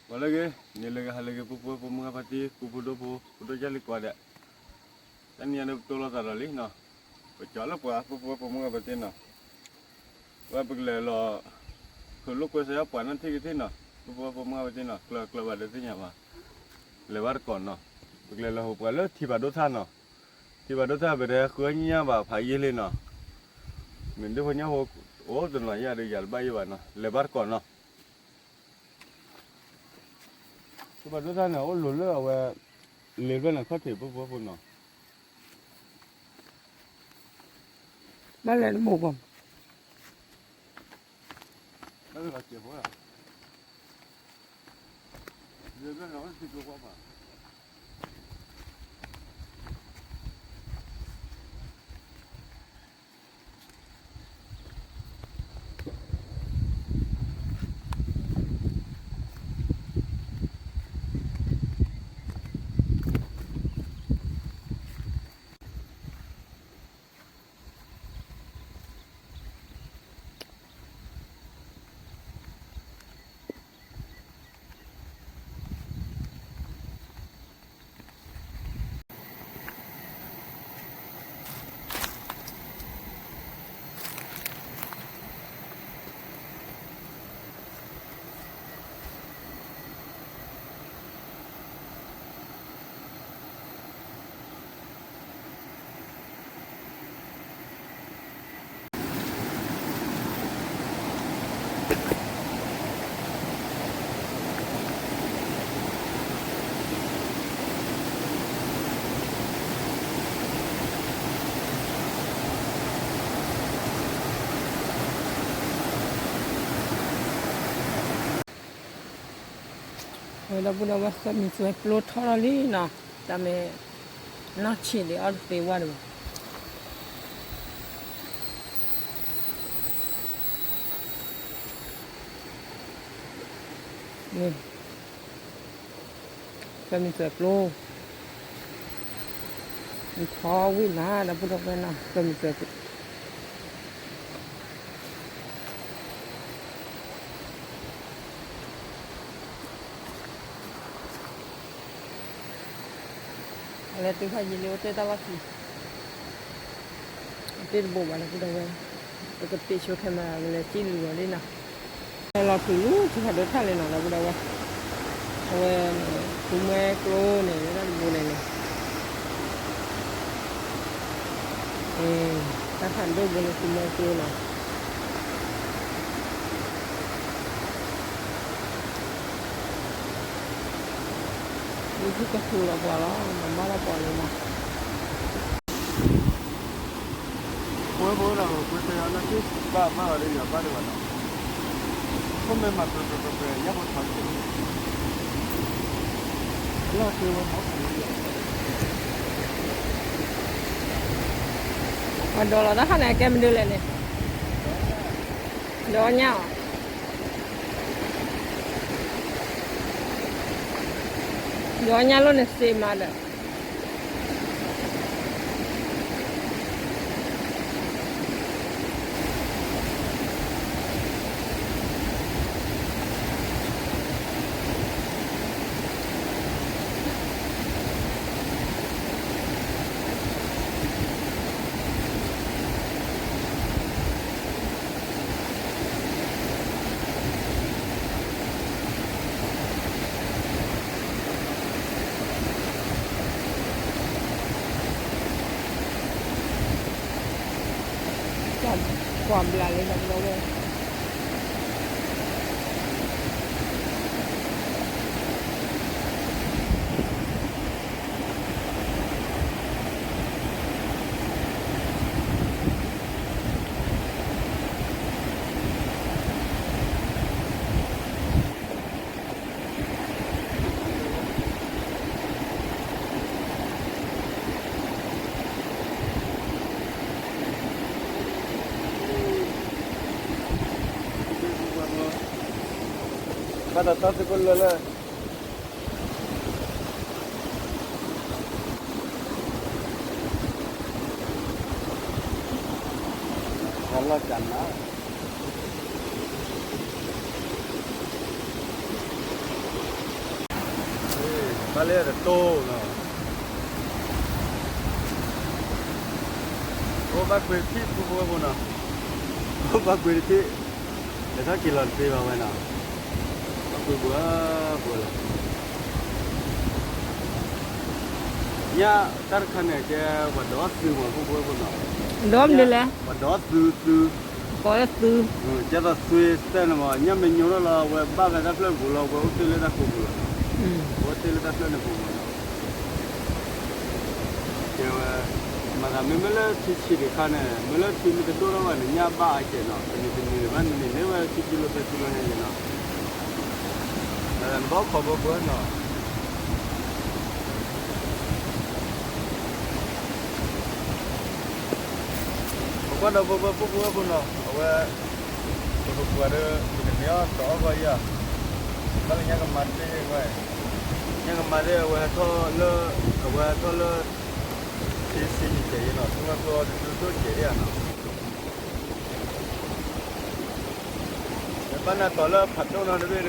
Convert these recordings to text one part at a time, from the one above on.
ဂီၤလၢအဂ့ၤ, နံၤလၢအဂ့ၤ, ဟါလၢအဂ့ၤ, ပုၢ်ဖိဝဲၢ်ဖိမုၢ်ဂၢ်ဖါတံၢ် ကိၢ်ဖိဒိၣ်ဖိ ကိၢ်ဒိၣ်ကၢ်လံကွၢ်ဒဲး, တနံၤအံၤဒုးပတိၢ်လိာ်သးဒီးလံနီၤ, ပကၠီလၢပှၤ ပုၢ်ဖိဝဲၢ်ဖိမုၢ်ဂၢ်ဖါတံၢ်နီၤ, ဝဲပကလဲၤလီၤ ဃုာ်လိာ်ကွဲစၢၤပှၤနီၢ်ထံၣ်ကထံၣ်နီၤ, ပုၢ်ဖိဝဲၢ်ဖိမုၢ်ဂၢ်ဖါတံၢ်နီၤ, ကျၢၤကျၢၤဘၣ်ဒီးသ့ၣ်ညါဘၣ်, လဲၤဘၣ်တကိးနီၤ, ပကလဲၤလီၤဟိးပှၤလၢထံဖးဒိၣ်ထၣ်နီၤ, ထံဖးဒိၣ်ထၣ်ပတဲဃုအညၣ်ဘၣ်ဖးယံာ်လံနီၤ, မ့ၢ်ဒုးဖိညၣ်ဖိ အိၣ်တနီၤယၤဒီးယၤတဘၣ်ယံာ်ဘၣ်နီၤ, လဲၤဘၣ်တကိးနီၤ ထံဖးဒိၣ်ထၣ်န့ၣ် အိၣ်လိၤလၢအဝဲ လ့ဖျၢၣ်န့ၣ်ခီၣ်ထံး ပုၢ်ဖိဝဲၢ်ဖိနီၤ, ဘၣ်လဲၤတဘိဘၣ်, ဘၣ်လဲၤလီၤစဲးဖိ, လ့ဖျၢၣ်န့ၣ်အိၣ်ထံကျိကွၢ်ဘၣ် ဝဲဒီပုၢ်ဒီဝဲၢ် ဃၢမံၤသွဲးပျိထီၣ်လီၤလံနီၤ, တၢ်မ့ၢ် နီၢ်ဆံးဒံးအီၣ်တသ့ဝဲဒံးဘၣ်. ဃၢမံၤသွဲးပျိ, မ့ၢ်ထီဝံၣ်နၤ ဒီပုၢ်ဒီဝဲၢ်နီၤ ဃၢမံၤသွဲးပျိ အလဲၤတုၤဖးယံာ်လံ အိၣ်တ့ၢ်တၢ်လီၢ်ခံ, တ့ၢ်တဘိဘၣ်လၢပုၢ်ဒီဝဲၢ်, ပကပ့းဆိခဲမး ကလဲၤစံၣ်လူၤအီၤလံနီၤ, ဟဲလီၤတုၤလၢထံဖးဒိၣ်ထၣ်လံနီၤ ဒီပုၢ်ဒီဝဲၢ်, အဝဲန့ၣ် ဖုမွဲကျိန့ၣ် ဝဲဒၣ်တဘိန့ၣ်န့ၣ် တၢ်ဖးဒိၣ်ဘိန့ၣ် ဖုမွဲကျိနီၤ. ယဖုကဃုာ်လီၤပှၤလီၤ မၤဘၣ်လီၤပှၤလံနီၤ. ပဝဲပဝဲဒၣ် ပဝဲတဲအီၤလၢက့ၤဘၣ်ဘၣ်အီၤဒီးယၤဘၣ်ဒံးဘၣ်နီၤ, ခိၣ်မဲမၤပြဲပြဲပြဲပြဲ ယဲၢ်ဖိထီက့ၤ, လီၤက့ၤဝဲမီၢ်ခီလံ, ပှၤဒိးလီၤတၢ်ခါန့ၣ် အကဲမနုၤလဲၣ်န့ၣ်, ဒိးညၣ်အီၤ ဒိးညၣ်လိၣ်န့ၣ်စ့မးဒီး ကွၢ်ဘျးလံဒီပုၢ်ဒီဝဲၢ်. ဘၣ်တၢ်တီသ့ၣ်ဖိလၢလၢ လီၤကၢ်နၤ. ဘၣ်လၢတတိၢ်နီၤ, အိၣ်ဘၣ်ကွံာ်တထံၣ် ဖိဖိဝဲဖိနီၤ, အိၣ်ဘၣ်ကွံာ်တထံၣ်, လဲၤထီၣ်က့ၤလီၤတသ့ဘၣ်ဝဲနီၤ, ဘၣ်ကွံာ်ပှဲၤပှဲၤလီၤ. ညၣ်တၢ်တခါန့ၣ် ကဲပှၤဒိးသုးမး ဖိဖိဝဲဖိနီၤ, ဒိးမနုၤလဲၣ်, ပှၤဒိးသုးသုး ကိးလၢသုး, ကဲသိးသုးစတဲန့ၣ်မး ညၣ်မ့ၢ်ညိထီၣ်လီၤ အဝဲဘၣ်ဖဲတၢ်ဖျၢၣ်ပူၤလီၤ အဝဲအိၣ်တ့ၢ်လၢတၢ်ကိးပူၤလီၤ, အဝဲတ့ၢ်လၢတၢ်ဖျၢၣ်န့ၣ်ပူၤမးနီၤ. ကဲဝဲ, မၤသးမ့မ့ၢ်လၢထံဆံးတခါန့ၣ် မ့ၢ်လၢထံမ့ၢ်တဒိၣ်ထီၣ်ဘၣ်န့ၣ် ညၣ်ဘၣ်အကဲနီၤ တနံၤတနံၤန့ၣ်ဘၣ်န့ၣ် န့ၢ်ဝဲခံကံလိသၢကံလိညါယဲနီၤ, နဘၣ်ခိးဘၢဘၢနီၤ. ပကွၢ်ဒီးဘၢဘၢဖိဖိဝဲဖိနီၤ အဝဲ ပကကွၢ်ဒီး ပကန့ၢ်အီၣ်တအီၣ်ဂီၢ်ယၤ, ဘၣ်လၢညၣ်ကမါတဘ့ၣ်ယဲကွၢ်, ညၣ်ကမါသ့ၣ်အဝဲဟဲထီၣ်လၢ, အ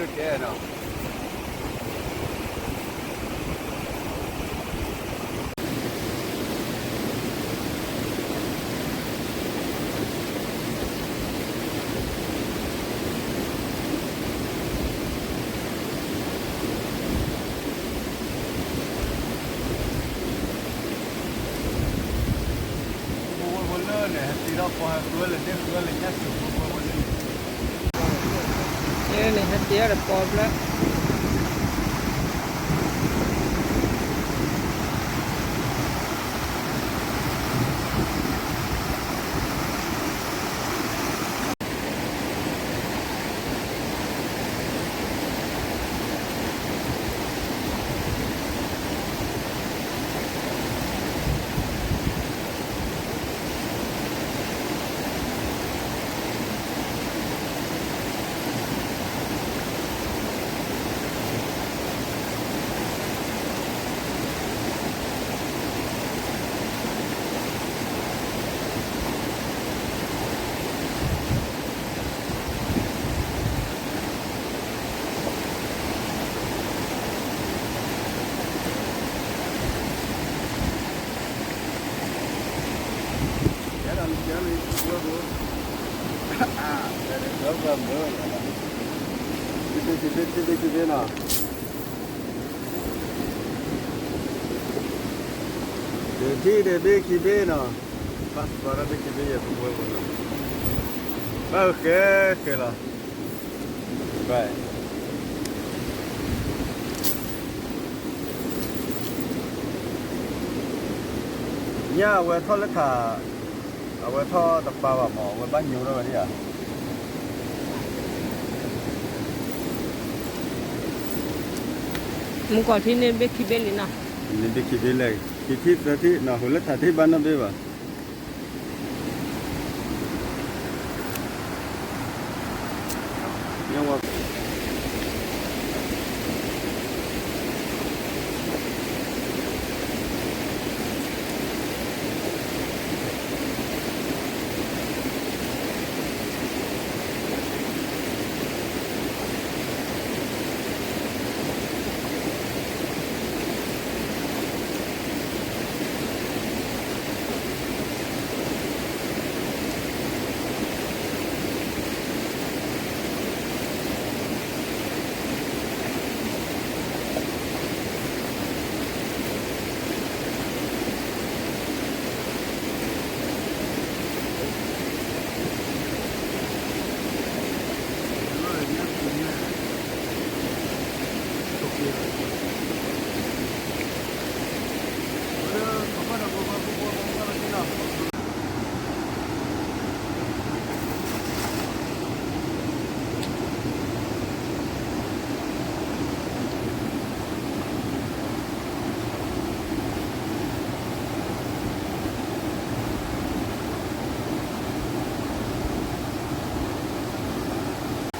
ဝဲဟဲထီၣ်လၢ ထံဆံးယကဲးယဲနီၤ သူဝဲကျိတဒိၣ်ဒိၣ်ကဲးဒၣ်နီၤ, ဘၣ်နၤတီၤလၢဖးဒိၣ်နီတဘ့ၣ်ဒုးကဲနီၤ. ဖိဖိဝဲဖိလၢန့ၣ် ဟဲတ့ထီၣ်ပီဟဲဃုဝဲလၢန့ၣ် ဃုဝဲလၢညၣ်စူၤဖိဖိဝဲဖိလၢန့ၣ်, န့ၣ်ဟဲတ့ထီၣ်ဒီးပီဖျၢၣ် ထံၣ်ဒီးဘ့ၣ်ခံဘ့ၣ်နီၤ, ဘၣ်သီထီၣ်ဘ့ၣ်ခံဘ့ၣ်ယဲၢ်ဖိဖိဝဲဖိနီၤ, ဘၣ်ဃဲဃဲလီၤ, ဘၣ် ညၣ်အဝဲထီၣ်လၢထး, အဝဲထီၣ်တပာ်ဘၣ်မး အဝဲဘၣ်ညိထီၣ်ဝဲဒၣ်ဧါ, မုၢ်ကီၢ်ထံန့ၣ်ဘ့ၣ်ခံဘ့ၣ်လံနီၤ, န့ၣ်ဘ့ၣ်ခံဘ့ၣ်လဲၣ်, ခံထံၣ်သၢထံၣ်နီၤ ဟိးလၢထးတ့ၢ်ဘၣ်နီၣ်ဘ့ၣ်ဘၣ် ညၣ်ဝါ ပ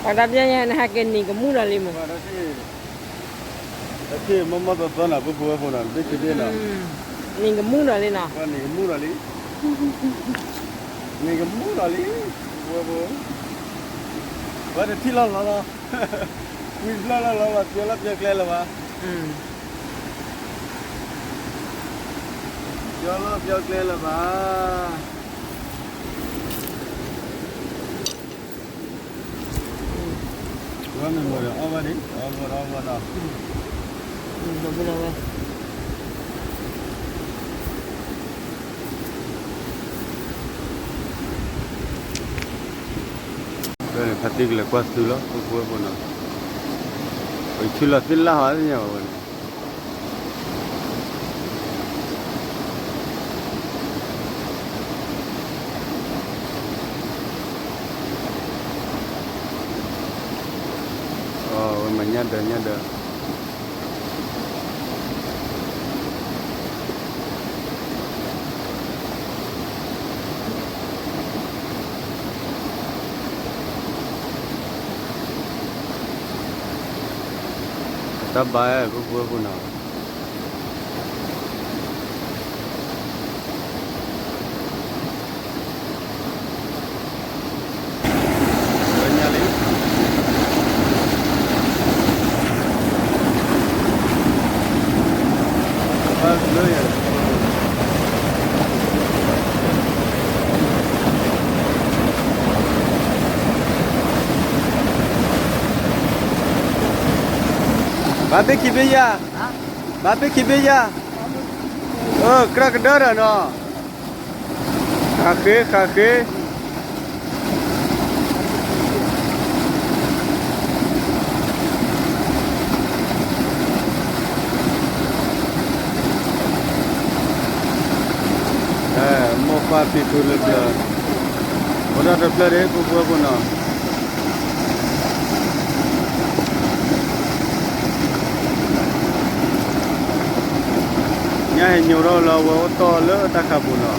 ှၤတၢ်ပျဲညါ နဟဲက့ၤနံၤကမူၣ်ဒီးလံမး, တၢ်ထံၣ်မီၢ်မီၢ်သီသီနီၤ ပုၢ်ဖိဝဲၢ်ဖိနီၤ ဘ့ၣ်ခံဘ့ၣ်နီၤ, နံၤကမူၣ်ဒီးလံနီၤ, နံၤကမူၣ်ဒီးလံ, နံၤကမူၣ်ဒီးလံ, ပုၢ်ဖိဝဲၢ်ဖိ, ဝဲတထံၣ်လီၤလီၤလီၤ, ကွံာ်ဖျၢၣ်လီၤလီၤလီၤ ပျဲလီၤပျဲကျဲလၢၤဘၣ်. ပျီလီၤပျီကျဲလၢၤဘၣ်. ဝဲမ့ၢ်မိၢ်ဒီးအီၣ်ဘၣ်ဒံး အီၣ်ဘၣ်ဒီးအီၣ်ဘၣ်ဒီး ဖါတံၢ်ကလဲၤကွၢ်သုလီၤ ဖိဖိဝဲဖိနီၤ, ပဆူလီၤသ့ၣ်လၣ်ဟီသ့ၣ်ညါဘၣ်ဝဲန့ၣ် ဝဲမၤညၣ်ဒၢးညၣ်ဒၢး တၢ်ဘါ ဖိဖိဝဲဖိနီၤ. ဘၣ်ဘ့ၣ်ခံဘ့ၣ်ယၤ, ဘၣ်ဘ့ၣ်ခံဘ့ၣ်ယၤ, ကြၢးကဒၢဒီးနီၤ, ဃးဃ့ ဃးဃ့ မိၢ်ပၢ်ဖံဖုလၢပျၢၤ, အိၣ်ဒီးတဖျၢၣ်ဒ့ ဖိဖိဝဲဖိနီၤ. ညၣ်ဟဲညိထီၣ်လၢအဝဲအိၣ်တီၢ်လၢတၢ်ခးပူၤနီၤ.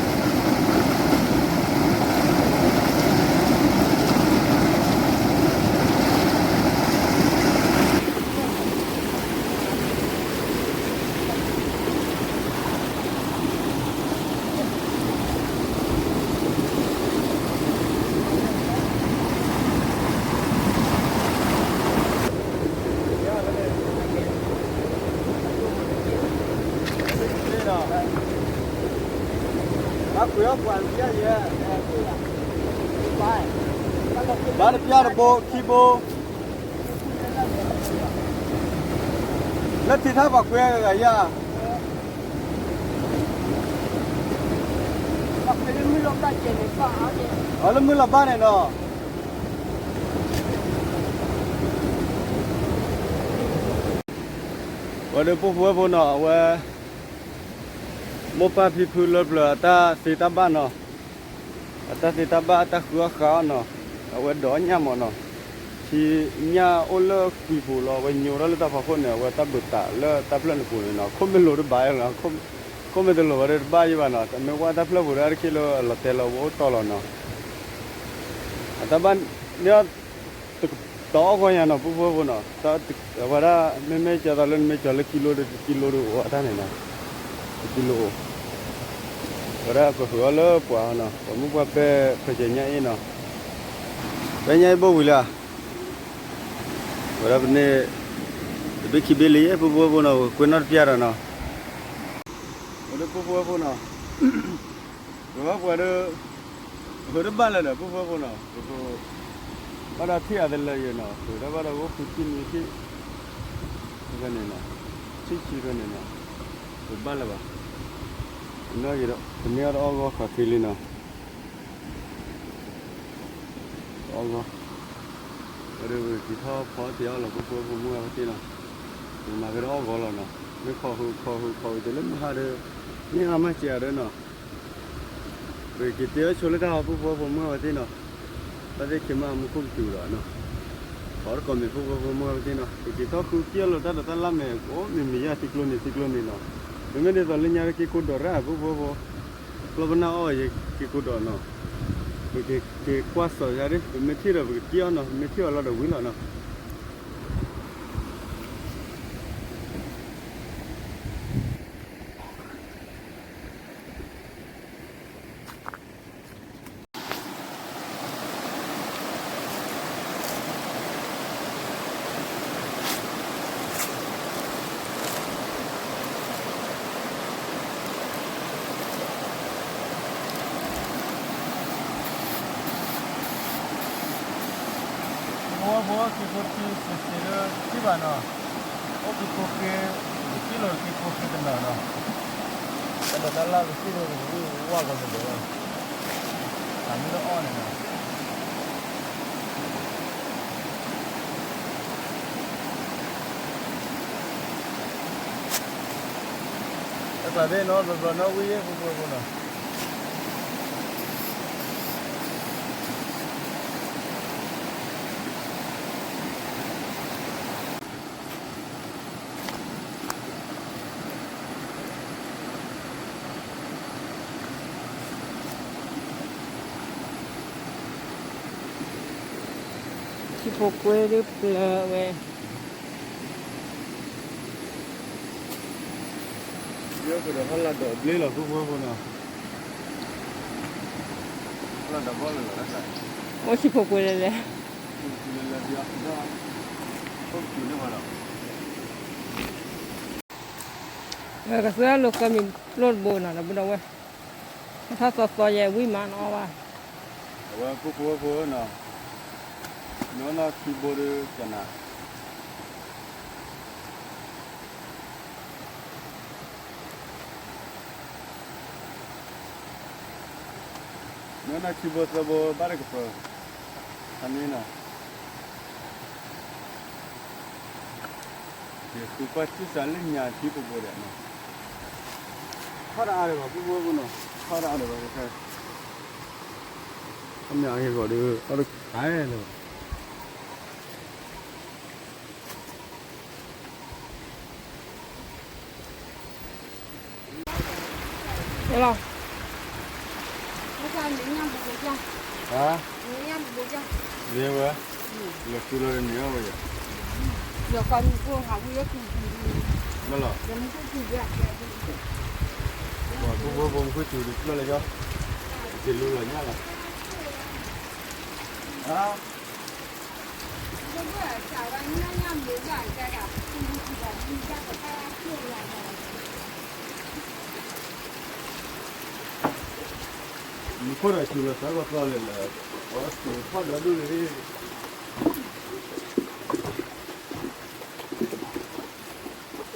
ဘၣ်တပျၢ်တဘိ ခံဘိ, လၢထံထၣ်ပှၤကွဲဂၤယၤ, အလၢမုၢ်လီၤဘၣ်န့ၣ်နီၤ. ဝဲဒၣ်ဖိဖိဝဲဖိနီၤ အဝဲ မိၢ်ပၢ်ဖံဖုလၢပျၢၤအတၢ်သ့တၢ်ဘၣ်နီၤ, အတၢ်သ့တၢ်ဘၣ်အတၢ်ဃုအီၣ်ဃးအီၣ်နီၤ, အဝဲဒိးညၣ်မးနီၤ, ထံညၣ်အိၣ်လၢကွံာ်ပူၤလီၤ အဝဲညိထီၣ်လၢတၢ်ဖီခိၣ်န့ၣ် အဝဲတၢ်ဘုးသးလၢတၢ်ဖျၢၣ်န့ၣ်ပူၤန့ၣ်နီၤ, ခိၣ်မ့ၢ်လိၤတဘၣ်လီၤ, ခိၣ်မ့ၢ်တလိၤဘၣ်ဒီးတဘၣ်ယံၤဘၣ်နီၤ, မ့ၢ်ဝဲတၢ်ဖျၢၣ်ပူၤဒီးအါတက့ၢ်လၢအလီၤတဲာ်လီၤဝဲအိၣ်တီၢ်လီၤနီၤ. အတၢ်ဘၣ်န့ၣ် တအီၣ်ဂီၢ်ညါနီၤ ဖိဖိဝဲဖိနီၤ, အဝဲဒၣ် မ့မ့ၢ်ကၠီသးလၢနမ့ၢ်ကၠီလၢကံလိဒီးတကံလိဒီးအိၣ်အတၢ်န့ၣ်နီၤ, တကံလိအိၣ်, ဝဲဒၣ်ပဃုာ်အီၣ်လၢပှၤနီၤ, ပှၤမုၢ်ပှၢ်ပဲၢ်ခွဲးစဲးညၣ်အ့ၣ်နီၤ, ပဲၢ်ညၣ်အ့ၣ်ဘိဝံၤလၢ ဝဲဒၣ်ပန့ၣ် တဘ့ၣ်ခံဘ့ၣ်လံ ဖိဖိဝဲဖိနီၤ, ကွဲးနီၣ်တပျၢ်ဒီးနီၤ, ဝဲဒၣ်ဖိဖိဝဲဖိနီၤ, ပဝဲပှၤဒီး ပဃုာ်တဘၣ်လၢၤဒီး ဖိဖိဝဲဖိနီၤ, ပဃုာ် ဘၣ်ဒီးထံၣ်အသလၢယဲနီၤ, ဃုာ်တၢ်ဘၣ်ဒီးအိၣ်ဃုထံၣ်နွံထံၣ် ဖဲန့ၣ်နီၤ, ထံၣ်ဆံဖဲန့ၣ်နီၤ, ပဘၣ်လၢၤဘၣ်, ပန့ၢ်အီၤတအီၣ်ဂီၢ်ဃးဃ့လံနီၤ. အီၣ်ဂီၢ်, ဝဲဒၣ်ပက့ၤထီၣ်ဖီတ့ၢ်အီၣ်လီၤ ဖိဖိဝဲဖိမုၢ်ဂၤဝဲသ့ၣ်နီၤ, ပမၤကဒီးအီၣ်ဂီၢ်လီၤနီၤ, မ့ၢ်ခီၣ်ဃုာ်ခီၣ်ဃုာ်ခီၣ်ဃုာ်တ့ၢ်လၢမုၢ်ဟါဒီး မ့ၢ်အါမးစှၤဒီးနီၤ, ပက့ၤတ့ၢ်အီၣ်ဆိလၢတၢ်ဟီ ဖိဖိဝဲဖိမုၢ်ဂၤဝဲသ့ၣ်နီၤ, ဘၣ်သ့ၣ်ခံမးမူခိၣ်ကစူၤဒီးနီၤ, ပှၤတကိးမ့ၢ် ဖိဖိဝဲဖိမုၢ်ဂၤဝဲသ့ၣ်နီၤ, ပက့ၤထီၣ်ဃုက့ၢ်အီၣ်လီၤတၢ်ဒီးတၢ်လၢ်မဲာ် ကိးမံၤမံၤယါ သံကျိန့ၣ် သံကျိန့ၣ်နီၤ, မ့မ့ၢ်ဒ်သိးလၢညါက့ၤကိးဒီးရၣ် ဖိဖိဝဲဖိ ပျီပနၢ်အီၣ်ယက့ၤကိးဒီးနီၤ, ပက့ၤကွၢ်စီၤယါဒ် ပမ့ၢ်ထံၣ်ဒီးပကတ့ၢ်အီၣ်နီၤ, ပမ့ၢ်ထံၣ်အီၤလီၤဒီးဝံၤလီၤနီၤ. က့ဖိထံစံးစ့လၢထံဘၣ်နီၤ, အိၣ်က့ဖိဃ့, ယထံၣ်လိာ်က့ဖိဃ့တနီၤနီၤ, အဲၣ်ဒိးတၢ်လၢကစံၣ်လိာ်ကဝံၣ်ဝါကီၢ်ကဒဲးလီၤ, တၢ်မ့ၢ်တအီၣ်န့ၣ်နီၤ တၢ်သးဘ့ၣ်နီၤ ဘျီဘျီနီၤ ဝံယဲၢ်ဖိဖိဖိနီၤ. ထံဖိကွဲဒ်ပျၢၤဝဲ, ယကဒီးဟီၣ်လာ်ဒီးဘျ့လီၤ ဖိဖိဖိနီၤ, ဟီၣ်လာ်ဒီးဘီလၢာ်လီၤ, အိၣ်ထံဖိကွဲလဲၣ်လဲၣ်, အိၣ်ထံလၢလၢဘီ, အိၣ်ထံန့ၣ်ဘၣ်ဒီး ကစၢ်လိာ်ဃဲမ့ၢ်လိၣ်တဘိနီၤ ဒီပုၢ်ဒီဝဲၢ်, ထီၣ်သီသီယဲဝံၣ်မးနီၤဘၣ်, အဝဲဖိဖိဖိနီၤ, နီၢ်နီၢ်ထံဘိဒီးကနၤ နီၢ်နီၢ်ထံဘိသၢဘိဘၣ်တကပၤ, ခါန့ၣ်နီၤ, ယဃုကွၢ်ထံၣ်စးလၢညါထံဖိဖိဒီးနီၤ, ထီၣ်တအါဒီးဘၣ် ဖိဖိဖိနီၤ, ထီၣ်တအါဒီးဘၣ်ခဲ, အမ့ၢ်အဟ့ၣ်ဂီၤဒီး အီၣ်တခါလၢၤဘၣ် လီၤ, ဟါ, မ့ၢ်ဝဲ, လဲၤဃုလီၤဒီးန့ၣ်အီၤဝဲယၤ, ဘၣ်လီၤ, ပှၤဖိဖိဖိမုၢ်ခွံစူၤဒုးကျၢၢ်လၢယီၤ, ယလူလီၤညါလီၤ, ဟါ မူခိၣ်ဒီးစူၤလီၤသးကီၢ်သီလဲၣ်လၢ, အီစူၤဖီၣ်ဒီးဒိၣ်လၢ, ဖီမ့ၤလံဧါ,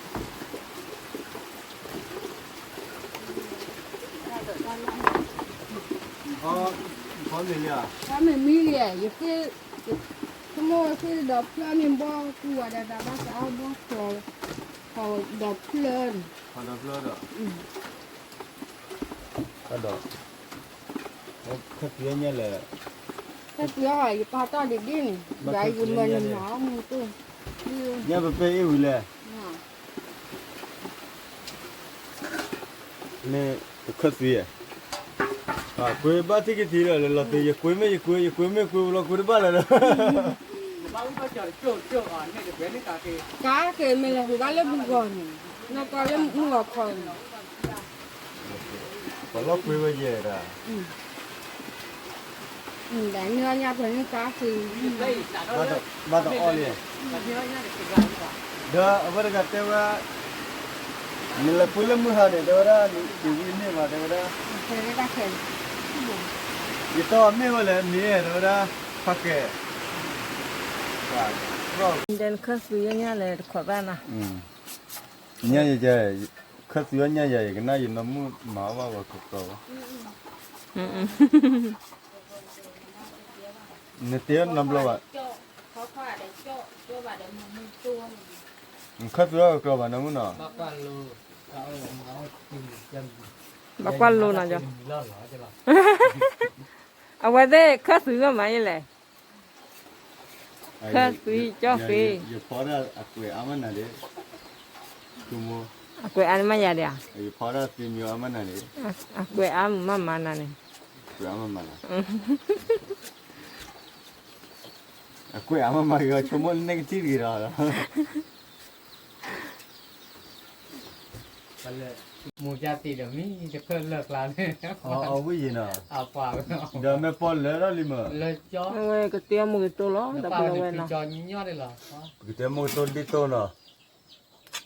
ဖီမ့ၤမံလံ, ယဃ့, ဆိကမိၣ်ဃ့ဒီးဖျၢၣ်န့ၣ် ဘီကူဝဲဒၣ်တၢ်ဘၣ်သးအီၣ်ဘီဃီ, ဒီးဖျၢၣ်န့ၣ်, ဒီးဖျၢၣ်ဒီး, ဒီး, ခက်သွံအညါလဲၣ်, ခက်သွံအီၤ ယပာ်တၢ်ဒ်ဒ်န့ၣ်, ယမၤနမၤအီၣ်မူတအိၣ်, ညါပပဲအ့ၣ်ဝံၤလဲၣ် မ့ၢ်တခၢၣ်သွံဧါ, ကွ့ဘၣ်ထံၣ်က့ၤထံဒီး လၢလီၤသ့ ယကွ့မ့ၢ်ယကွ့ ယကွ့မ့ၢ်ကွ့လီၤ ကွ့တဘၣ်လၢၤဒီး, ကါက့ၤမ့ၢ်လဲၤဟူးဘၣ်လၢပူၤဂီၢ်န့ၣ်, နီၢ်ကီၢ်လၢမုၢ်ဂီၤခီန့ၣ် ပှၤလီၤကွ့ဝဲယဲဒၣ်, ဒ်န့ၣ်ညါပှၤန့ၣ်ကါက့ၤ, ဘၣ်တအီၣ်လံ, ဒီးအဝဲတဂၤတဲဝဲ, နလဲၤကွ့လၢမုၢ်ဟါန့ၣ် တဲဝဲဒၣ်, နက့ၤဝံၤန့ၢ်ဘၣ် တဲဝဲဒၣ်, ယတီမ့ၢ်ဝဲလဲၣ်မ့ၢ် တဲဝဲဒၣ်, ဖးကဲ, ဒဲနခၢၣ်သွံညါလဲၣ်တခီဘၣ်နၤ, ညါယဲ, ခၢၣ်သွံအီၤညါယဲ ယကနၣ်ယနီၢ်မုၣ်မၤအီၣ်ဘၣ်ဝဲကကီဘၣ်, နတဲနီတဘျီဘၣ်, ခၢၣ်သွံအီၤကကီဘၣ်နီၢ်မုၣ်နီၤ, ဘၣ်ကွၢ်လိနီၤ, အဝဲသ့ၣ်ခၢၣ်သွံဂီၢ်မးယလဲၣ်, ခၢၣ်သွံကၠီၣ်ဃ့, ယဖီဒၣ်အကွဲးအါမးနၤဒ့, အကွဲးအါမးယၤဒ့ဧါ, ယဖီဒၣ်သ့မံအါမးနၤဒ့, အကွဲးအါမးမးနၤန့ၣ်, ကွဲးအါမးမးနၤ, အကွဲးအါမးမးဂ့ၤ ဆိကမိၣ်လၢနဲကထံၣ်တဂ့ၤဒီး မိၢ်ယါတံၢ်ဒီးမံတခၢၣ်လၢၢ်ကျါန့ၣ်, အဝံၣ်ယံၤနီၤ, ဒီးမ့ၢ်ပီလၢထီၣ်လံမး, အဝဲကတဲမိၢ်ကတိၤလီၤ, ဒီးပဝဲနီၤ, ပကတဲမိၢ်ကတိၤဒ်သိးနီၤ,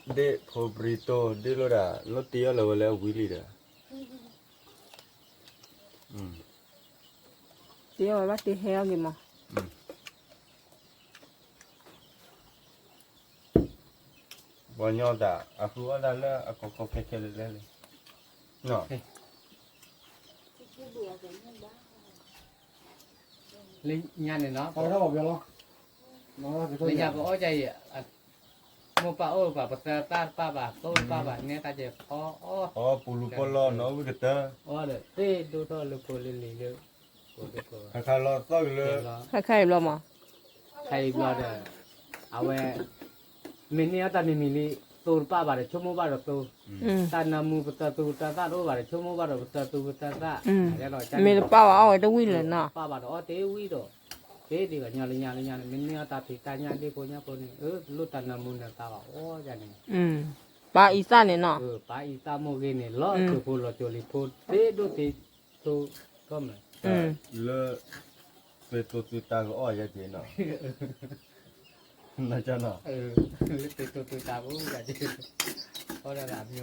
ဒ်ဖိပြံတိၤဒ်လိာ်ဒၣ် လီၤတ့အီၤလၢဝဲလၢအဝံၣ်လံဒီး, တ့အီၤဝဲဘၣ်တ့ဟဲအီၤဂ့ၤမး မ့ၢ် ပှၤညီတၢ် အဃုအီၣ်တၢ်လၢအကီကီခဲခဲလၢာ်လၢာ်လံ, လၢညါန့ၣ်နီၤ, လၢညါပအီၣ်ကၢ်အံၤ, မိၢ်ပၢ်အိၣ်ပှၤ ပသၢသၣ်တပၢ်ဘၣ် သိတပၢ်ဘၣ် နဲတၢ်ကဲၤဖီအီၣ်, အီပူၤလူၤပီၢ်လီၢ်နီၤ ဝံၣ်ကတၢၢ်, အီဒီးသ့ၣ်ဒိၣ်ထီၣ်လၢဖိလၢလံၤလၢ ခါခါလီၤသီၣ်ကလၢ, ခါခါအံၤဘျီမး, ခါအံၤဘျီဒီး, အဝဲ, မ့ၢ်န့ၢ်အီၣ်တၢ်မံၤမံၤလံ, သိတပၢ်ဘၣ်ဒီး ဆိကမိၣ်ဘၣ်ဒီးသိ, တၢ်နၢမူပသၢသူပသၢသၣ်တအိၣ်ဘၣ်ဒီး ဆိကမိၣ်ဘၣ်ဒီးပသၢသူပသၢသၣ်, မ့ၢ်တပၢ်ဘၣ်အီၣ်ဝဲတဝံၣ်လၢၤနီၤ, ပၢ်ဘၣ်ဒီးအီၣ်တ့ၢ်ဝံၣ်ဒီး, သ့ဒံးဘၣ်ညီလၢညါလၢညါန့ၣ် မ့ၢ်န့ၢ်အီၣ်တၢ်ဖံးတၢ်ညၣ်ဒ့ဖိညၣ်ဖိန့ၣ် အၢ လိၣ်တၢ်နၢမူနၢသးဘၣ်အီၣ်ယၤန့ၣ်, ပၢ်အံသၣ်န့ၣ်နီၤ, ပၢ်အံသၣ်မိၢ်ဂ့ၤန့ၣ် လီၤသုးဖိလီၤကၠိလံၤဖိသ့ဒိၣ်သ့, ဆိ, လၢ, သုးသိသုတၢ်ကအီၣ်ယၤက့ၤနီၤ, လၢ, သုးသိသုတၢ်ကအိၣ်ယၤက့ၤ, အီၣ်ဒၣ်အမံၤလၢ နီၢ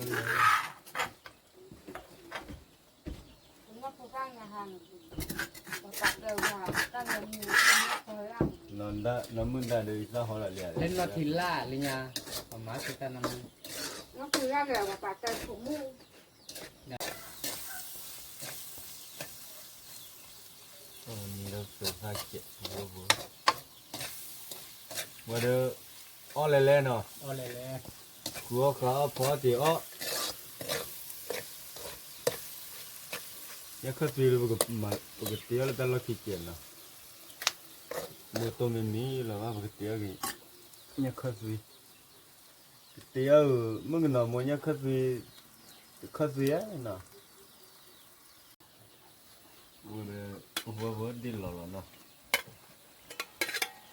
်မုၢ်ဒါဒီးအံသၣ်ဟီလီၤလံ, လၢနီၢ်ထံလၢ်လၢညါ, ပမၤသုတၢ်နီၢ်မုၢ်, နီၢ်ထံလၢ်ဒီးပှၤပာ်တၢ်ဆိကမိၣ် နံၤလၢသုးသၣ်ကဲး, ဝဲဒီး, အီၣ်လဲၤလဲၤနီၤ, ဃုအီၣ်ဃါအီၣ်ဖီအီၣ်တ့ၤအီၣ်, ညၣ်ခၢၣ်သွံဒီး, ပကတ့အီၣ်လၢတၢ်လီၢ်ခံကဲးနီၤ, မ့ၢ်တိၢ်မ့ၢ်မံၤလီၤဘၣ် ပကတ့အီၣ်က့ၤ, ညၣ်ခၢၣ်သွံ ကတ့အီၣ်ဧၢ, မုၣ်ကနီၤမိၢ်ညၣ်ခၢၣ်သွံ, ခၢၣ်သွံဧါနီၤ, ဝဲ, ပဝဲပဝဲဒ်လီၤလီၤ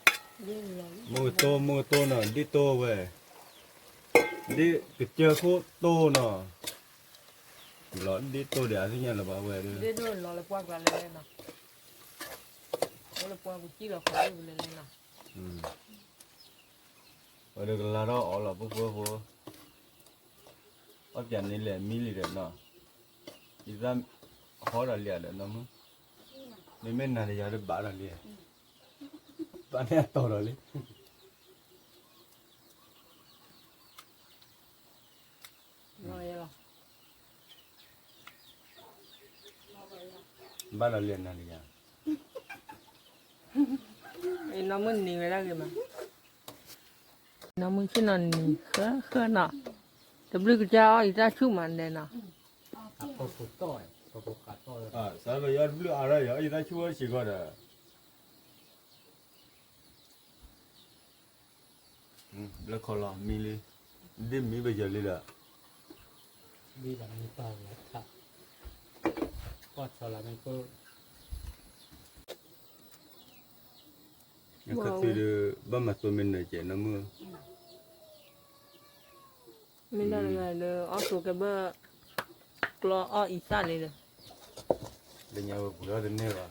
နီၤ, မိၢ်ကတိၢ်မိၢ်ကတိၢ်နီၤ ဒ်တိၢ်ဝဲ, ဒ်ကစၢၢ်ခိၣ်တိၢ်နီၤ, လီၤဒ်တိၢ်ဒီးအသ့ၣ်ညါလၢၤဘၣ်ဝဲဒီး, ဒ်ဒိၣ်လီၤလၢပှၢ်ကျါလဲၤလဲၤနီၤ, အိၣ်လၢပှၢ်ပူၤကံၣ်လီၤခီလၢပူၤလဲၤလဲၤနီၤ. ဝဲဒီးကလါထီၣ်အီၣ်လီၤ ပှၤဖိဖိ, အီၣ်ပၠးန့ၣ်လဲၤမံလံဒီးနီၤ, ယသးဟီဒီးလံဒီးနီၤမုၢ်, မ့မ့ၢ်နၤဒီးယၤဒီးဘၣ်ဒီးလံ, ဘၣ်န့ၣ်အတီၤဒီးလံ. ဘၣ်ဒီးလံနၤဒီးယၤ, နီၢ်မုၢ်နံၤဝဲဒၣ်ဂ့ၤမး, နီၢ်မုၢ်ဆ့ၣ်နီၤနံၤဃၢဃၢနီၤ, တဘျုးကစၢ်အီၣ်အံသၣ်ဆူၣ်မးဒဲးနီၤ, စးလၢယီတဘျုးအါထီၣ်ယီအံသၣ်ဆူၣ်ဝဲစ့ၢ်ကီးဒီး ဘျၢခီလီၤမံလံ, ဒ်မံဘၣ်ယၤလံဒီး, ခါသံဒီး ဘၣ်မၤသိမ့ၢ်နၢၤကဲးနီၢ်မုၢ်, မ့ၢ်ဒၣ်တဂၤဒီး အီၣ်သိကဲဘၢၣ် ကျီအီၣ်အံသၣ်လံဒီး, လၢညါဝဲပှ့ၤအီၣ်တန့ၢ်ဘၣ်,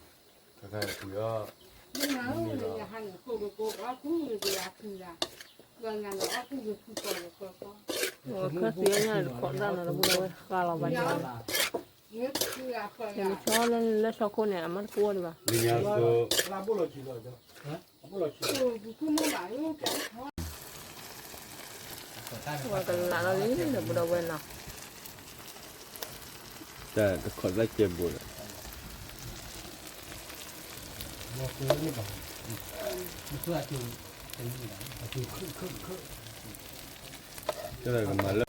ခါခါပှ့ၤအီၣ်, မ့ၢ်လီၤ, ခါသံအီၣ်ညါတခိးသၣ်နီၤ တဘိဝဲဃါလီၤဘၣ်ညါ, လၢဆီလၢဆီခိၣ်န့ၣ် အမါတကိၢ်ဒံးဘၣ်, လၢညါသိ ဝဲကလးလီၤလံ ဒီပုၢ်ဒီဝဲၢ်နီၤ, တၢ်တခိးသၣ်ကဲဘိးဒီး, တၢ်ကမၤလၢ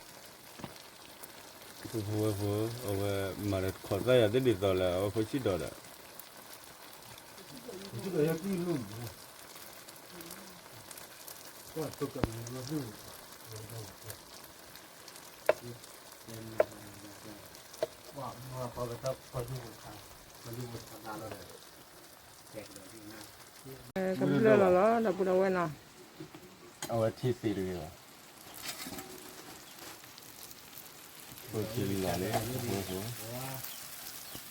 ဖိဖိဝဲဖိ, အဝဲမၤတခိးသၣ်ယၤသ့ၣ်ဒ်သိးလၢအဝဲဖိဆံးဒီးဒီး, ကဘျၢလီၤလီၤ ဒီပုၢ်ဒီဝဲၢ်နီၤ, အဝဲထံသ့တဂ့ၤဘၣ်, ဖိထံလီၤလံ,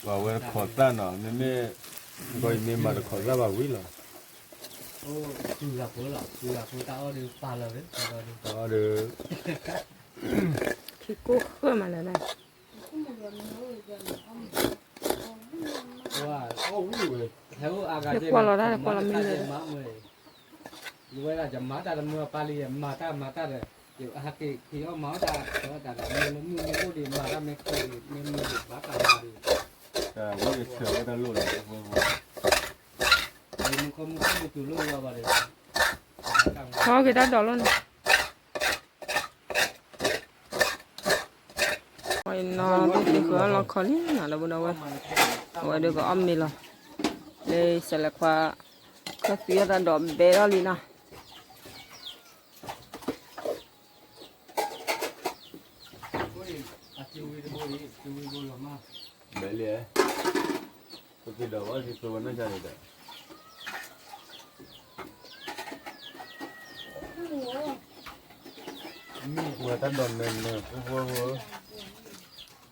ပှၤဝဲတခိးသၣ်နီၤ မ့မ့ၢ်, ကီမ့ၢ်မၤတခိးသၣ်ဘၣ်ဝံၤလီၤ, တအီၣ်ဒီး ထံကိၢ်ဃၢမးလၢာ်, ကွၢ်လီၤတၢ်ကွၢ်လီၤမ့ၢ်လၢာ်, ယဝဲဒၣ်ယမၤတၢ်တမုာ်ပၢ်လံ ယမၤတၢ်မၤတၢ်ဒီး, ဟဲက့ၤက့ၤအီၣ်မၤအီၣ်တၢ်ဆၢတၢ်ဒီး မ့ၢ်လၢမုၢ်မ့ၢ်အိၣ်ဒီး မၤတၢ်မ့ၢ်ချၢဒီး မ့ၢ်မုၢ်ဒီးဘၣ်ကးမၤဒီး တၢ်ဝဲကဆၢဝဲတၢ်လိၣ်လီၤ မုၢ်ခီမုၢ်ခီမုၢ်တူၤလိၣ်လီၤဘၣ်ဒီး ထီက့ၤတၢ်ဒိးလိၣ်န့ၣ် အနီၢ်သ့ၣ်ဃုအလီၢ်ခီလံနီၤ ဒီပုၢ်ဒီဝဲၢ်, အဝဲဒုးကအီၣ်မ့ၤလီၤ, လၢစဲးလဲးခွါ, ခီသံအတၢ်ဒိးဘဲထီၣ်လံနီၤ. ဘဲလံ, ပက့ၤဒီးဝဲက့ၤသိဝဲနီၢ်ကၢ်န့ၣ်ဒီး, မ့ၢ်ဝဲတၢ်ဒိးနၢၤနၢၤဖိဖိဖိ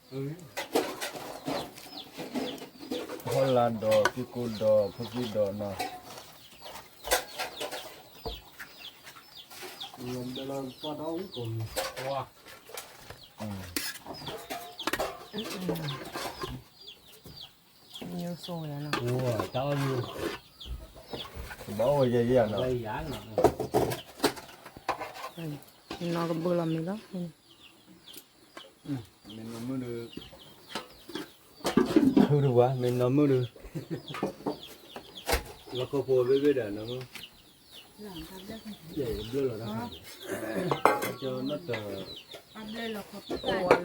ဟီၣ်လာ်ဒီး က့ၢ်ကိၣ်ဒီး ဖိသံၣ်ဒီးနီၤ. တၢ်အီ�12, ဘၣ်အိၣ်ဝဲယဲယဲနီၤ, နီၢ်ကဘုလီၤမ့ၤလီၤ. မ့ၢ်နီၢ်မုၣ်ဒီး, ထူတပှၤ မ့ၢ်နီၢ်မုၣ်ဒီး, လီၢ်ခီဖိဘ့ၣ်ဘ့ၣ်ဒီးနီၢ်မုၣ်, ဘျၢလီၤတၢ်ခါ, ကၠီနီၢ်တၢ်, လီၢ်ခီဖိဘ့ၣ်ဘၣ်,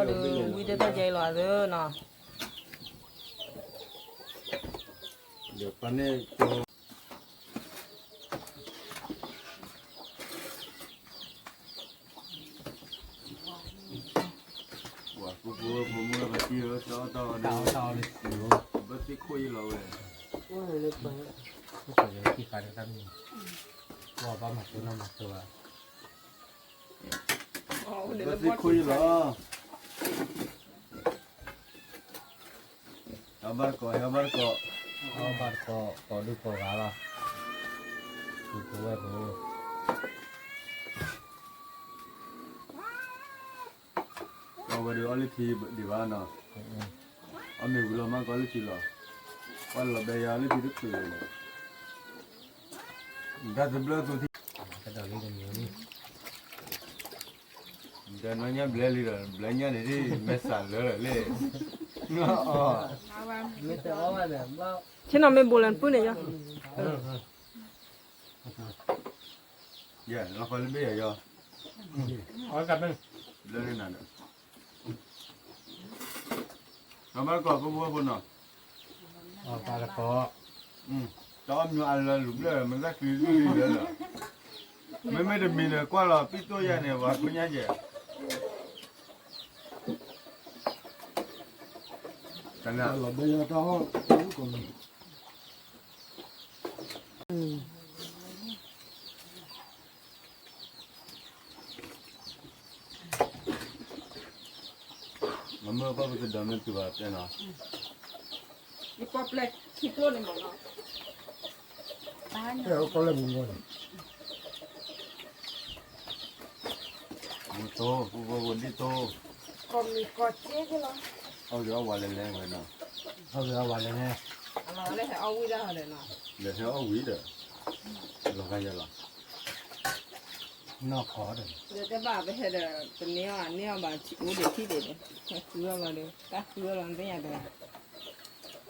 ဒီးဝံၤတၢ်တၢ်ကဲလီၤအသးနီၤ. ဒီးပှၤန့ၣ်ကၠီ ပှၤဖိဖိဖိမုၣ်လၢပှၤတံၢ်ဧၢ တၢ်အီၣ်တၢ်အီဒီး, ဘၣ်သ့ၣ်ခိၣ်အံၤလီၤဝဲ, ဘၣ်မၤတိၢ်နီၢ်မၤတိၢ်, ဘၣ်သ့ၣ်ခိၣ်အံၤလီၤ. ဟဲဘၣ်တကိး ဟဲဘၣ်တကိး, ဟဲဘၣ်တကိး ကိးဒုကိးဂၤလီၤ, ဒုကိးဝဲၢ်ကိး, အဝဲဒီးအီၣ်လၢထံဒံးဘၣ်နီၤ, အီၣ်မ့ၤဝံၤလီၤမၢ်ကအီၣ်လၢထံလီၤ, ပှၤလီၤဘဲယၤလၢထံတချုး, တၢ်တဘျၢသိထံ ဒီးနီၢ်ညၣ်ဘျဲလံဒီး ဘျဲညၣ်န့ၣ်ဒ် မဲာ်ဆှးလၢလၢ်လံ, အီ, ဆ့ၣ်နီၤမ့ၢ်ဘိလၢနပုၢ်န့ၣ်ယီ, ယဲ လီၤဃီလၢဘ့ၣ်ယၤယီ, ဘျဲန့ၣ်နၤဒီး, ဒီးဘၣ်တကိးဖိဖိဖိနီၤ, တၢ်အီၣ်မ့ၤအါလၢလူၤဘျဲၣ် မ့ၢ်တၢ်ချံလွံၢ်လၢလၢ, မ့မ့ၢ်တမံၤဒီးကွၢ်လီၤပံၣ်တိၢ်ယၤန့ၣ် ပှၤဖိညါယဲၢ်, တၢ်လီၤဘဲယၤတၢ်အီၣ်, မ့ၢ်ပှၤပကဒိးမ့ၢ်တုၤဘၣ်တဲနီၤ, ယပီၣ်ပျဲၢ်ခံကျိန့ၣ်မ့ၢ်နီၤ, အဲၣ်အိၣ်ကီၢ်လၢမုၢ်ဂီၢ်န့ၣ်, မုၢ်တိၢ် ပူဖိဝဲဒ်တိၢ်, ကီၢ်မံၤကီၢ်စ့ကလီၤ, အီၣ်ဂ့ၤအီၣ်ဝါလဲၤလဲၤဝဲနီၤ, အီၣ်ဂ့ၤအီၣ်ဝါလဲၤလဲၤ, လဲၤဟဲအီၣ်ဝံၤဒီး, လဲၤဟဲအီၣ်ဝံၤဒီး, လီၤဂာ်ယၤလီၤ, နီၢ်ခီဒီး, ဒီးတဘၣ်ပဟဲဒီး ပန့ၢ်အီၣ်န့ၢ်အီၣ်ဘၣ် အိၣ်ဒံးထံၣ်ဒံးဒီး, ဟဲဃု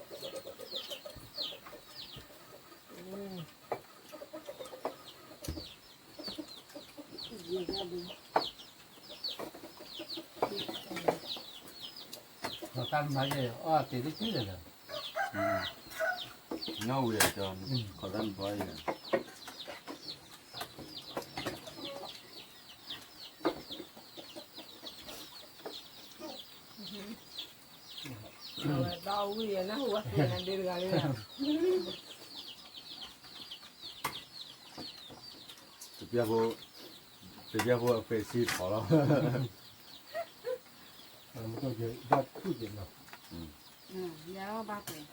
အီၣ်လီၤဒီး တၢ်ဃုအီၣ်လီၤသ့ၣ်ညါတဂၤ တၢ်မၤယဲၢ်အီၣ်တ့ၢ်တထံၣ်လၢာ်လၢာ်, နီၢ်ဝံၤအကၠီ, ခိးတၢ်နဘီယဲၢ် ဒီးဝံၤနၢ်ဟူဝဲသ့ၣ်နၤဒုးတဂၤလံ, တပျၢ်ဖိ, တပျၢ်ဖိအဖဲဆံထီၣ်လီၤ, ဘၣ်ခုၣ်က့ၤနီၤ, ယၤဘၣ်က့ၤ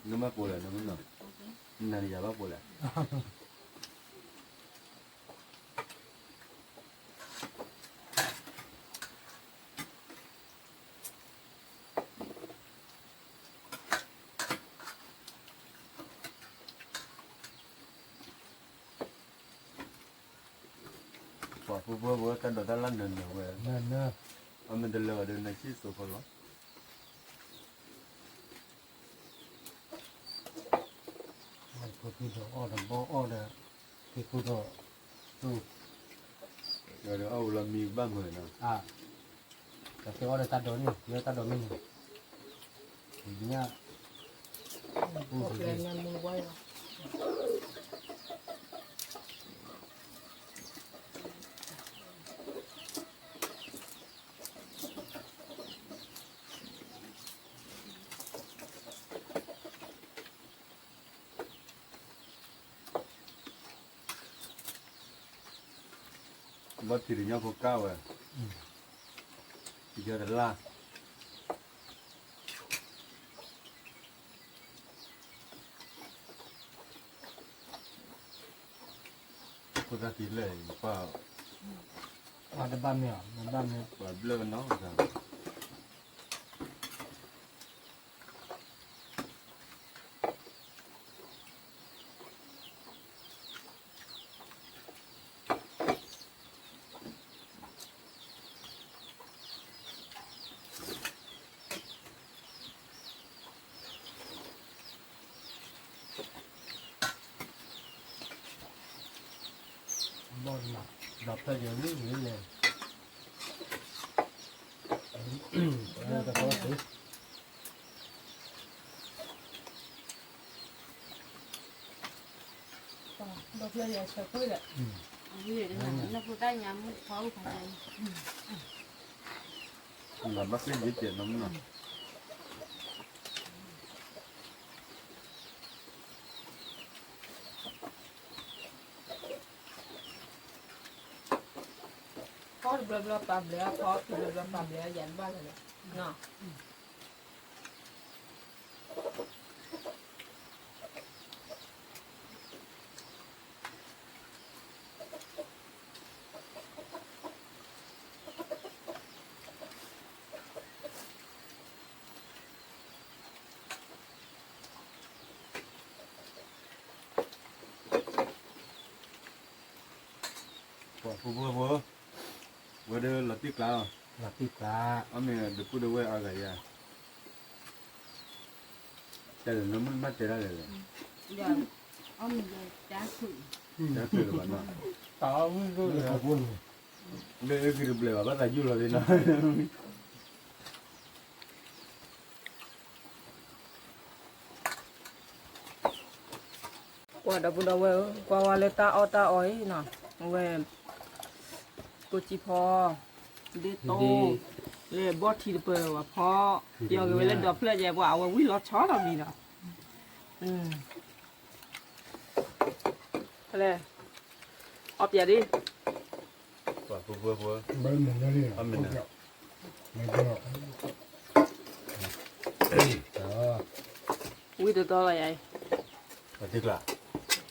နမ့ၢ်ပိာ်လဲၣ်, နမ့ၢ်နီၤ, နၤယၤဘၣ်ပိာ်လဲၣ်. ပှၤဖိဖိဝဲတၢ်ဒိးတၢ်လၢနၢၤနၢၤဝဲ, အမ့ၢ်တလၢာ်ဘၣ်ဒီးနၢၤဆံၣ်စိးဖိလီၤ. ဖိသံဒီးအီၣ်ဒီးဘီအီၣ်ဒီး, သံဖိဒီး, ဒီးအီၣ်ဝဲလီၤမံဘၣ်မုာ်နီၤ, ဒီးသံအီၣ်ဒီးတၢ်ဒိးန့ၣ် ယတၢ်ဒိးမ့ၢ်န့ၣ်, ညၣ် ဘီထံးတညီဖိကၢ်ဝဲ, ယတလၢ်, ဖိသၣ်ခံလဲၣ်, ပှၤတဘၣ်မ့ၢ်အီၤ, ပှၤဘျၢၣ်နီၤ ဘီၣ်ဒီးဖျၢၣ်ယဲၢ်ဝံၤဝံၤလဲၣ်, တၢ်ကီသ့ ဒီးဖျၢၣ်ယဲၢ်ဆၢခွ့ဒီး, နဖိတၢ်ညါမုၣ်ဖီအုၣ်ဖးညါ, နဘၣ်သ့ၣ်ဒ်ကဲးနီၤမုၣ်နီၤ ဖီတဘျီဘျီပာ်ဘျဲးအဖီ, ဖီတဘျီဘျီပာ်ဘျဲးအယၤတဘၣ်လၢၤလၢၤနီၤ. ပှၤဖိဖိဖိ, ဝဲဒၣ်လီၤတံၢ်ကျါလီၤ, လီၤတံၢ်ကျါ, အမ့ၢ်ဒုးကူဒုးဝဲအါဂၤယါ, တၢ်လၢနမုၢ်မ့ၢ်တဲဒၣ်လဲၣ်လဲၣ်, တၢ်ခုၣ်လၢၤဘၣ်နီၤ, လၢအဂ့ၢ်တဘျဲးဘၣ် ဘၣ်သးယူၢ်လီၤလံနီၤ. ကွၢ်ဒီပုၢ်ဒီဝဲၢ်ဧၢ, ကွၢ်ဝဲလၢတၢ်အီၣ်တၢ်အီအံၤနီၤ, အဝဲ ကိးကံဖီ, ဒ့တိ, လၢဘီၣ်ထံတပၢၤဝဲဖီ, ယီၤဂ့ၤဝဲလၢဒီဖျၢၣ်ယဲၢ်ပှၤ အဝဲဝံၣ်လီၤဆီလီၤမံၤနီၤ, ဖဲလဲၣ်, အီၣ်ပျဲဒ် ပှၤဖိဖိဖိ, ဝံၣ်တတီလီၤယၤအံၤ, နီၢ်မုၣ်, ဝံၣ်တတီလီၤယၤ,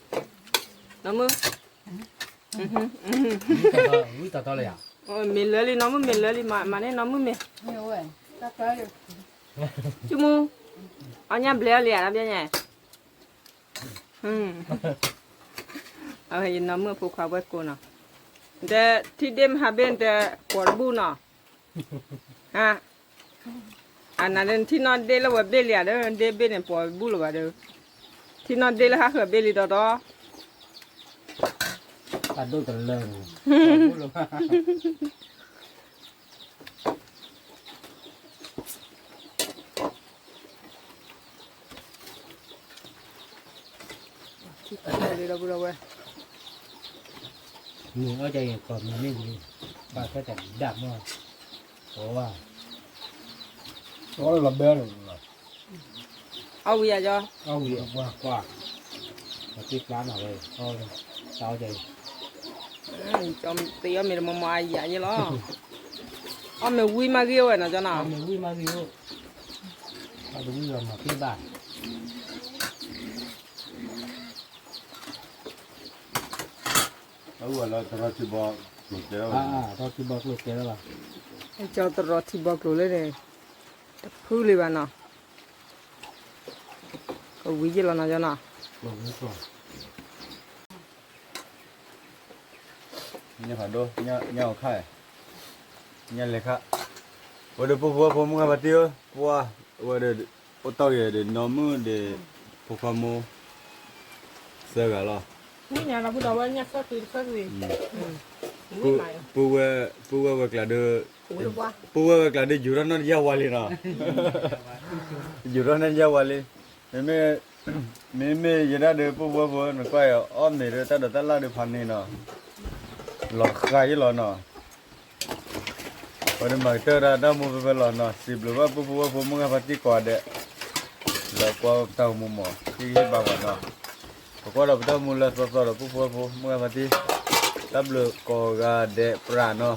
မ့ၢ်လၢလံ နီၢ်မုၣ်မ့ၢ်လၢလံ မၤန့ၢ်နီၢ်မုၣ်မ့ၢ်, ဆိကမိၣ်, အီၣ်ညၣ်ဘျဲအီၤလံဧါ နီၢ်ဘျဲညါ အဝဲယနီၢ်မုၣ်အဖိခွါဝဲၢ်ကိးနီၤ, နတဲ ထံဒ့မဟါဘ့ၣ် နတဲ ပိာ်တဘူၣ်နီၤ, ဟါ, အနၤဒီး နထံၣ်နီၢ်ဒ့လၢဝဲဘ့ၣ်လံဧါဒီး ဒ့ဘ့ၣ်န့ၣ် ပိာ်တဘူၣ်လၢၤဘၣ်ဒီး, ထံၣ်နီၢ်ဒ့လၢဟးဃၢၤဘ့ၣ်လံဒီးဒီး, တၢ်ဒိၣ်တလၢန့ၣ်, ပိာ်တဘူၣ်လၢၤဘၣ် ထံၣ်တၢ်လၢဒီပုၢ်ဒီဝဲၢ်, မ့ၢ်အီၣ်တၢ်အံၤ ကိးမံၤမ့ၢ်ဝံၤ, ဘၣ်ထွဲတၢ်ဒၣ်မီၢ်, ကိးဝါ, အီၣ်လီၤဘဲလီၤ, အီၣ်ဝံၤယၤကၠီ, အီၣ်ဝံၤအကွၢ်ကွၢ်, ပှၤသ့ၣ်ပျါမးဝဲ, အီၣ်ဝံၤ, တၢ်အီၣ်တၢ်အံၤ, သ့အီၣ်မ့ၢ်တမီၤမီၤအယၤယဲလီၤ, အီၣ်မ့ၢ်ဝံၤမးဂ့ၤအိၣ်ဝဲနီၤကၠီနီၤ, အီၣ်မ့ၢ်ဝံၤမးဂ့ၤအိၣ်, အီၣ်တဝံၤလီၤမၤသ့ဘၣ် အဝဲလၢတရီထံဘီကျိၤတဲ, တရီထံဘီကျိၤတဲလၢၤဘၣ်, ကၠီတရီထံဘီကျိၤလၢန့ၣ်, တဖုလံဘၣ်နီၤ, ကဝံၤယ့ၣ်လီၤနီၤကၠီနီၤ, ကဝံၤကၠီ ညၣ်ဖးဒိၣ်, ညၣ်အီၤခါ, ညၣ်လဲၤခါ, ဝဲဒီးပှၤဖိဝဲၢ်ဖိမုၢ်ဂၤဖါတံၢ်ဧၢ, ပှၤဝဲဒီး အိၣ်တီၢ်က့ၤဒီးနီၢ်မုၣ်ဒီး ဖိခွါမိၢ် သၢဂၤလီၤ. ပုၢ်ဝဲၢ်, ပုၢ်ဝဲၢ်ဝဲကျါဒီး, ပုၢ်ဝဲၢ်ဝဲကျါဒီးယူၤထီၣ်နီၢ်တယၢ်ဝါလံနီၤ, ယူၤထီၣ်နီၢ်တယၢ်ဝါလံ. မ့မ့ၢ်, မ့မ့ၢ်ယဲဒၣ်ဒီး ပှၤဖိဝဲၢ်ဖိ နကွၢ်အီၣ်မ့ၤဒီးတၢ်ဒိးတၢ်လၣ်ဒီးဖးန့ၣ်နီၤ, လီၤဃးယံလီၤနီၤ. ပှၤဒီးမၤကတၢၢ်တၢ်တၢ်မူဖဲဖဲလီၤနီၤ, စံးဘျုးဘၣ်ပှၤဖိဝဲၢ်ဖိမုၢ်ဂၤဖါတံၢ်ကိးဂၤဒဲး လၢကွၢ်ပတၢ်အိၣ်မူမး, ဟ့ၣ်ဂံၢ်ဟ့ၣ်ဘါပှၤနီၤ. ပကွၢ်ဒီးပတၢ်အိၣ်မူလၢသီသီဒီး ပှၤဖိဝဲၢ်ဖိမုၢ်ဂၤဖါတံၢ်, တၢ်ဘျုးကိးဂၤဒဲးပြးနီၤ.